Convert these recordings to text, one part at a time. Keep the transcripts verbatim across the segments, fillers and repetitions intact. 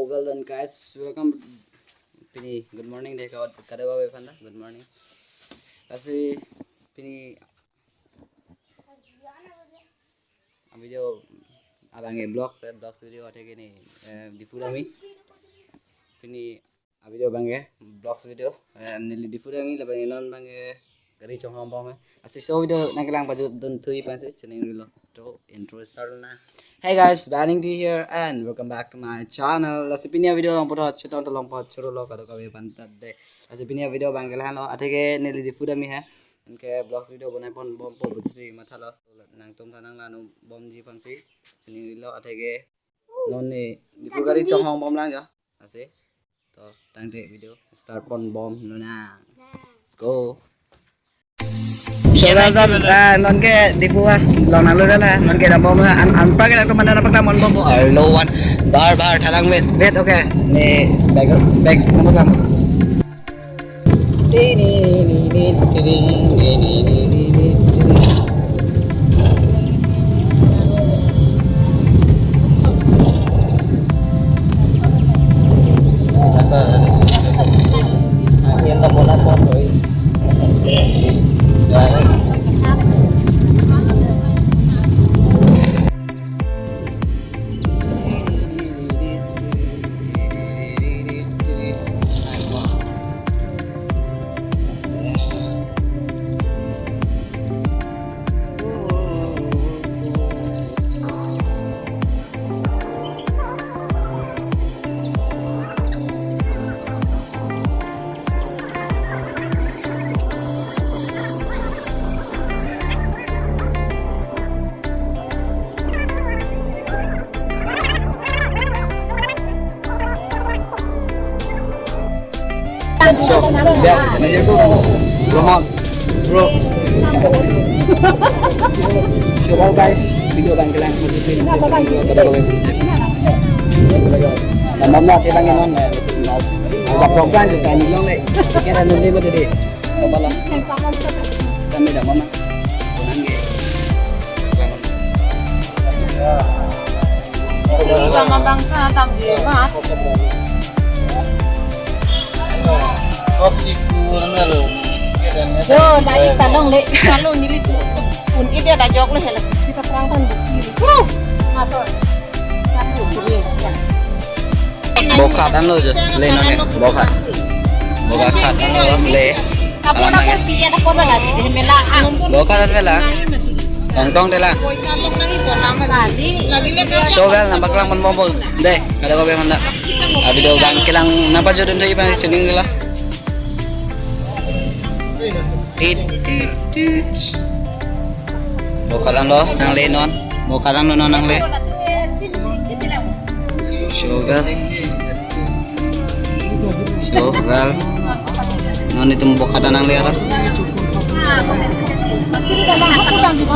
Well done, guys. Welcome. Pini, good morning dei, kado-, kadokave aphan ta. Good morning. Lasi pini a-video abangke vlogs, eh, vlogs video atheke ne, eh, Diphu Dami. Pini a-video abangke vlogs video, eh, neli Diphu Dami labang non abangke gari chonghong bom he. Lasi laso video nangkelang pajutdun thu-i aphansi chiningrilo. To intro start na. Hey guys, Banning T here and welcome back to my channel. Lasi pini a-video along puthot chetong tolong puthot chorolo kadokave aphan ta dei. Lasi pini a-video abangke lahenlo, atheke neli Diphu Dami he. Anke vlogs video bonai pon bompo pusi mathalo, nangtum thanang lanu bomji aphansi chiningrilo, atheke non ne Diphu gari chonghong bomlang jo. Lasi to tangte video start pon bomlonang. Let's go. So guys, ah, nonke Diphu Has longnanglo dala, nonke dambom an, anparke nangtum mana napak damon bompo. Arlo one bar bar thalang vet vet, okay. Ne bag bag nomor lam. So, yeah, major ko, Rohan, bro. So, all guys, video abangke lang, na mama te bang non, eh, ada program juga nih long le. Kira nanti betul deh. Sabar lah. Kami dah mama. Kunang ge. Sama bangsa tam di ma. Kopi kurang lo. Yo, dari talong le, talong nili tu. Un ide ada jok le hela. Kita terangkan bukti. Huh, masuk. Bokhat anlo jo, le non ne, bokhat. Bokhat anlo le. Alam nang. Bokhat an mela. Tongtong dela. So well, nangpaklang pon bompo dei, kadokave aphan ta. A-video abangke lang nangpajutdun thu-i aphan chiningrilo. Tit, tit, tit. Bokhat anlo, nangle non. Bokhat anlo non nangle. Sugar. Sugar. Non itum bokhat an nangle alo.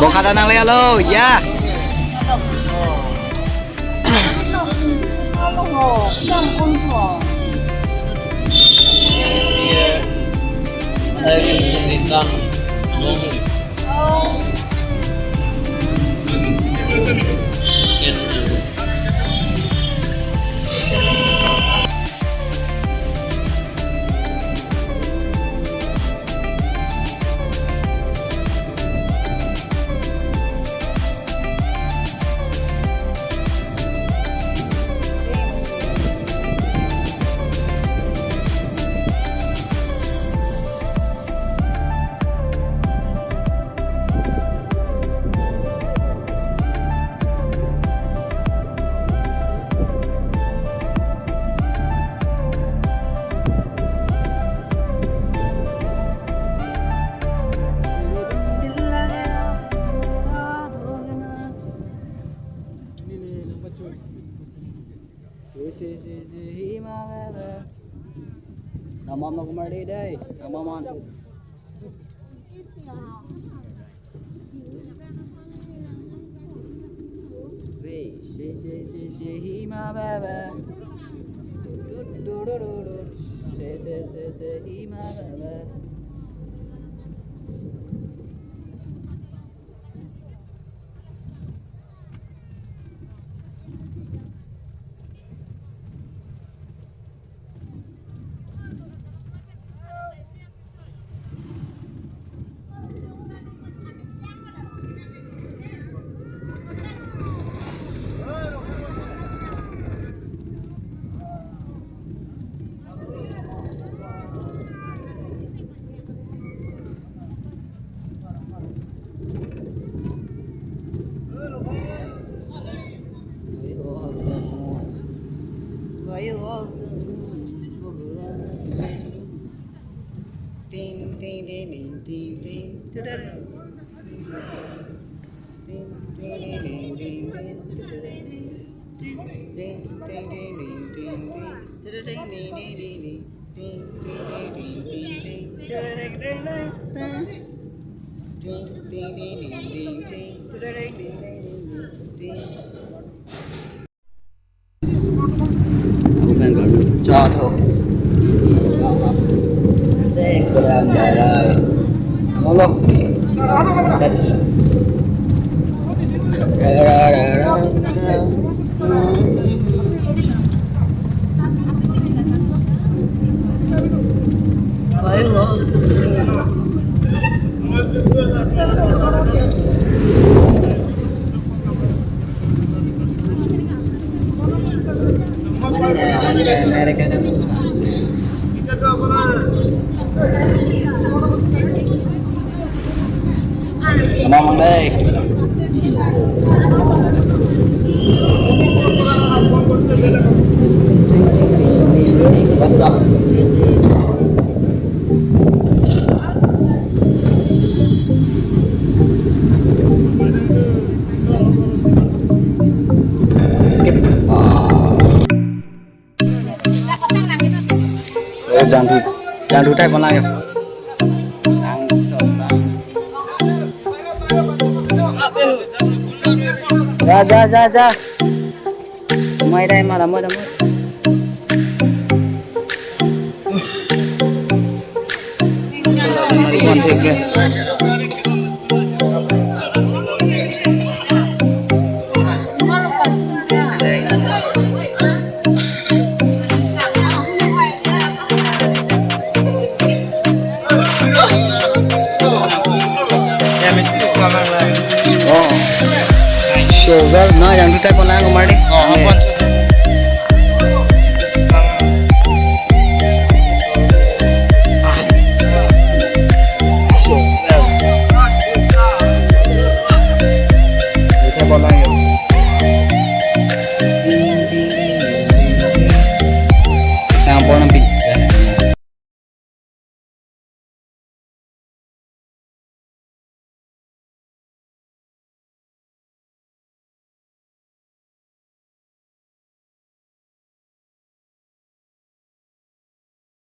Bokhat an nangle alo, ya. Si, si, si, si, hi ma ba ba. Nangmamon kumar dei dei. Nangmamon. Wei, si, si, si, si, hi ma ba ba. Du, du, du, du, du. Si, si, si, si, hi ma ba ba. Cho thôi. Đây, kurang darah. Ngolok. Sets. Kenang deh. What's up? Skip. Eh, jangdu, jangdu type mana ya? Ja, ja, ja, ja. Mai dai, mai dai, mai dai, mai. Oh. So, well, na jangdu type mana ko mari? Oh, eh.